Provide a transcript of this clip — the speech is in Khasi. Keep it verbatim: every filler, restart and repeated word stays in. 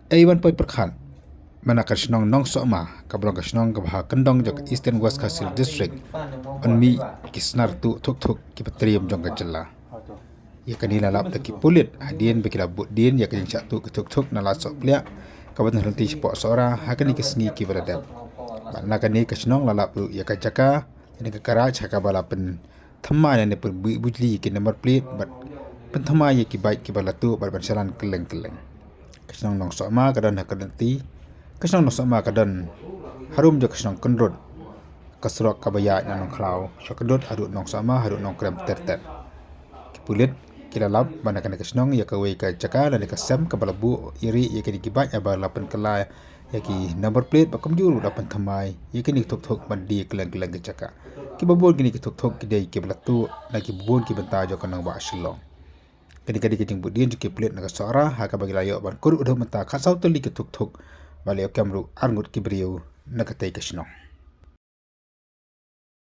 Ei wan poi pyrkhat, mana ka shnong Nongsohma, ka ba long ka shnong kaba ha kyndong jong ka Eastern West Khasi Hills District, yn mih ki snar tuh thuk thuk kiba triem jong ka jylla. Ïa kane la lap da ki pulit hadien ba ki la bud dien ïa ka jingshah tuh ki thuk thuk na Lad Sohpliah, kaba don hangtei shapoh Sohra ha kane ka sngi kiba la dep. Bad na kane ka shnong la lap ruh ïa ka jaka, ïa ka garage ha kaba la pynthymmai ne pynthymmai bujli ki number plate bad pynthymmai ïa ki bike kiba la tuh bad ban shalan kylleng kylleng. Ka shnong Nongsohma ka don ha ka dynti, ka shnong Nongsohma ka don harum jong ka shnong Kyndrut, ka surok kaba ïaid na Nongkhlaw sha Kyndrut haduh Nongsohma haduh Nongkrem ter ter. Ki pulit ki la lap ba na kane ka shnong ïa kawei ka jaka lane ka sem kaba la buh ïa ri ïa kine ki bike haba la pynkylla ïa ki number plate bad kumjuh ruh la pynthymmai ïa kine ki thuk thuk ban die kylleng kylleng ki jaka. Kiba bun kine ki thuk thuk ki dei kiba la tuh na kiba bun ki bynta jong ka nongbah Shillong. Kane ka dei ka jingbud dien jong ki pulit na ka Sohra ha kaba ki la ïoh ban kurup haduh mynta khatsaw tylli ki thuk thuk bad la ïoh kem ruh arngut ki briew na katei ka shnong.